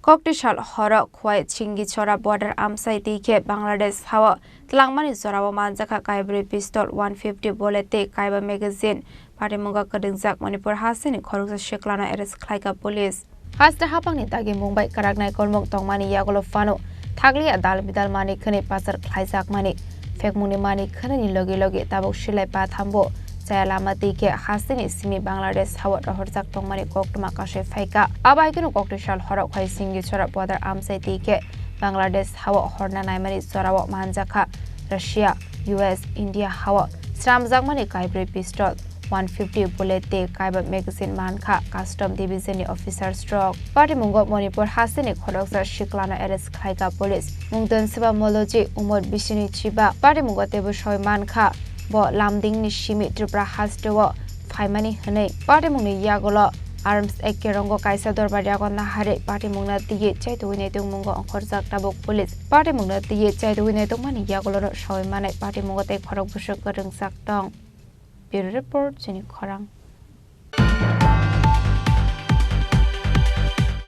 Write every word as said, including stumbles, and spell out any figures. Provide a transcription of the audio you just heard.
Koktisal horo Khwai Chingichora border amchai twi khe Bangladesh hao twlangmani jorao manjakha kaibrwi pistol, one fifty bullet tei kaiba magazine. Patimungo kwdwngjak Manipur hasteni khoroksa siklano arrest khlaikha police. Haste haphangni dagimung bai kwraknai kormok tongmani yagulo phano thakliya dal bidal manwi khwnwi pachar khlaijakmani. Phekmungni manwi khwnwini logi logi tabuk silai pathambo chaya lama twi khe hasteni simi Bangladesh hao rohorjak tongmani koktwma kasui phaikha. Abo hai kheno koktisal horo Khwai Chingichora border amchai twi khe Bangladesh hao horna naimani jorao manjakha Russia, U S, India hao sramjakmani kaibrwi pistol, one fifty bullet tei kaiba magazine mankha Custom Division ni officers rok. Patimungo Manipur hasteni khoroksa siklano arrest khlaikha police. Mungtonseba Moloji, umor bisini chiba. Patimungo teibo soi mankha bo Lumding ni simi Tripura hasteo phaimani hwnwi. Patimungni yagulo Arms Act kerongo kaisa dorbar yago naharwi patimungno twiwi chaitugwi naitungmungo ongkhorjak tabuk police. Patimungno twiwi chaitugwi naitungmani yagulono soi manai patimungo tei khorok bwswk kwrwngjak tong. Bureau Report, chini khorang.